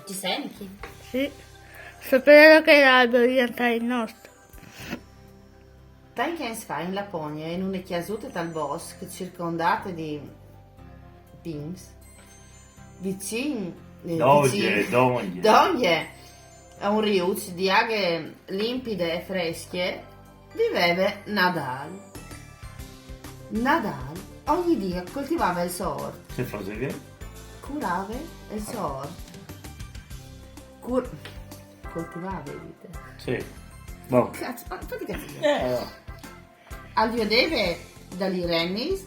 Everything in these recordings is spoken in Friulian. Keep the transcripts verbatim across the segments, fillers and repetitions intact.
Ci senti? Sì. Sapeva che l'albero diventa il nostro. Tanti anni fa in Laponia, in une cjasute tal bosc, circondate di pins, vicin, eh, Dongje, vicin- dongje. Dongje, a un riuç di aghe limpide e fresche, viveve Nadal. Nadal ogni dì coltivave il so ort. Se faseve? Curave il so ort. Cur- coltivave, dite. Sì. Bon. Cazzo, ma fate cazzo. Eh, no. Al viodeve da li renis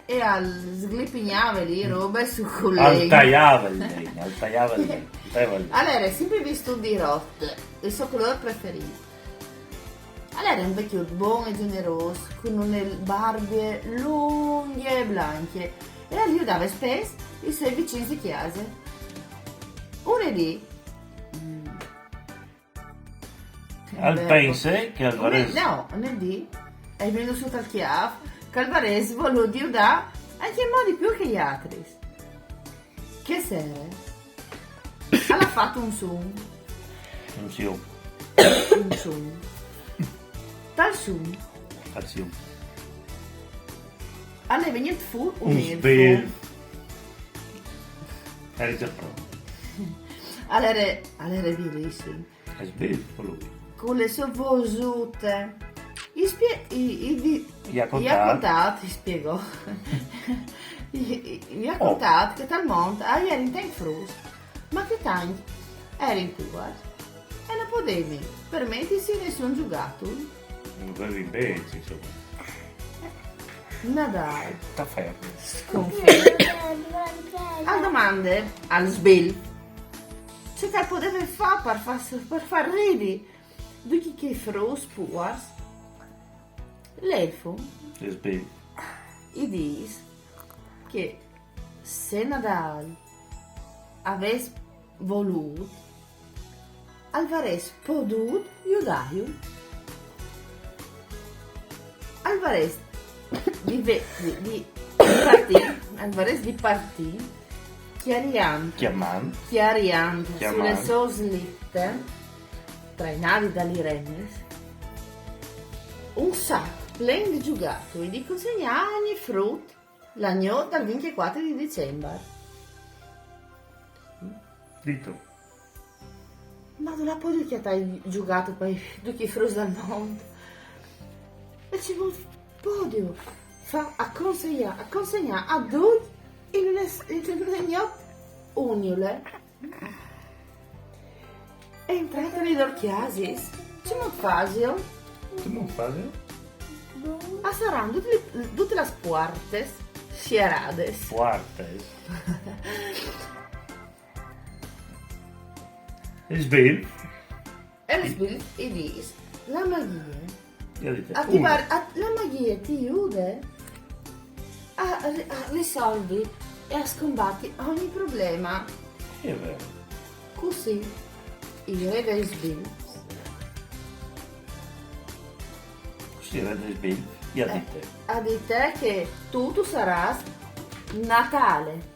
e al sglipignave li robe su cul Al legn. tajave il legno, al tajave il legno. Al tajave il legno. Alore, sempre vistût di rot, il so colôr preferît. Al jere un vecjut bon e gjenerôs, cun une barbe lungje e blancje, e al judave spes i siei vicins di cjase. Une dì, Al pense che al varès... No, une dì, e je vignût sù tal cjâf, che al varès volût judâ ancjemò di plui che i altris. Chê sere al à fat un sun. Non si... Un sun. Tal sun Azione. al è vignût fûr un Un elf. sbel. Eri già pronto. Al jere, al jere bilissim. È sbel lui. Cu le sô vosute. I spie... i, i, di- I à i à contât. contât, i spiegò. I, i, i à Oh. contât che tal mont a jerin tancj fruts, ma che tancj a jerin puars e no podevin permetisi nissun zugatul. Non avevi invece, insomma. Nadal, Sta fermo. sconfit, al domande al sbel ce che al podeve fâ par fâ, par fâ ridi ducj chei fruts puars. L'elf È sbel. i dîs che se Nadal al ves volût, al varès podût judâju. Al varès di, ve- di, di partî, al varès di partî, cjariant, Chiamant. cjariant su Chiamant. le sô slite, trainadi da li renis, un sac plen di zugatui, di consegnâ a ogni frut la gnot dal vincjecuatri di Dicembar. Dito. Ma dulà al à podût cjatâ i zugatui par ducj i fruts dal mont? E cemût al à podût fâ a consegnâ, a consegnâ a ducj in une, in une gnot uniule? E intrant in lis lôr cjasis, cemût fasio? Cemût fasio? A saran dut li, dutes lis puartis sierades. Puartis. È sbel. E il sbel i dîs: la magjie. Io dico, A ti uno. par-, a, la magjie ti jude a, a, a risolvi e a scombati ogni probleme. È vero. Cussì il re dai sbels Così era del sbel. Io eh, dite. al à dit che tu, tu sarâs Natale,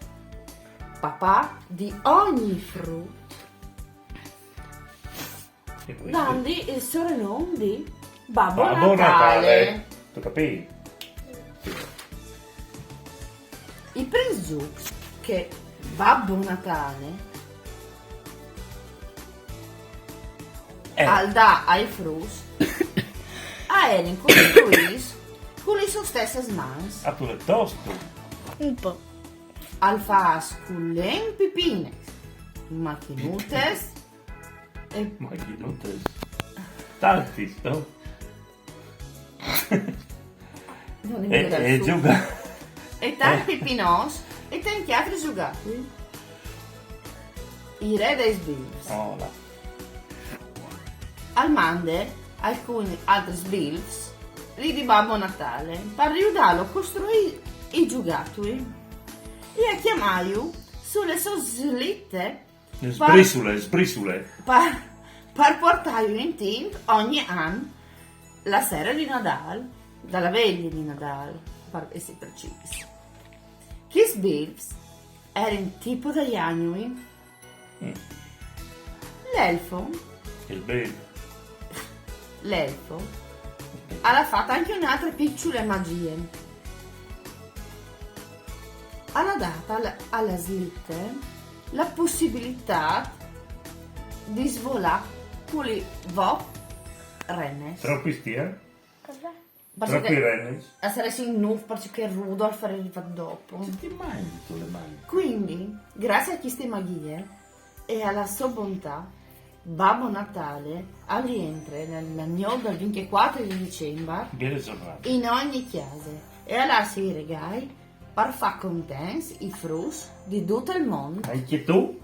papà di ogni frut, E poi... dandi il sorenon di Babbo, Babbo Natale. Natale. Tu capì? I prins zûcs che Babbo Natale Eh, al dà ai fruts a jerin costruîts cu lis sôs stessis mans. Ah, tu l'hai tosto. Un po'. Al fâs cu len pipines, machinutes e Ma chi non te... Tanti, no? non E, mi viene e su. Zuga. E tancj pipinons e tancj altris zugatui. Il re dai sbels Oh, là. al mande alcuni altris sbels li di Babbo Natale par judâlu a costruî i zugatui e a cjamâju su le sôs slitis Sbrisule, sbrisule. par, par puartâju in timp ogni an la sere di Nadâl, da la veglje di Nadâl, par jessi precîs. Chei sbels a jerin tipo dai agnui, L'elfo, Il bene. l'elfo, al à fat anche une altre piçule magjie. Al à dât al, al Asilde la pussibilitât di svolâ cu lis vot renes. Tropis tier? Cosa? Parcè Tropis renes? Al sarès in nûf, parcè che Rudolf al rivàs dopo. Ce ti magni tu le mani? Quindi, graciis a cheste magjie e a la sô bontât, Babbo Natâl al rientre ne la gnot dal vincjecuatri di Dicembar Biele giornade. in ogni cjase e al lasse i regâi par fâ contents i fruts di dut il mont. Anche tu?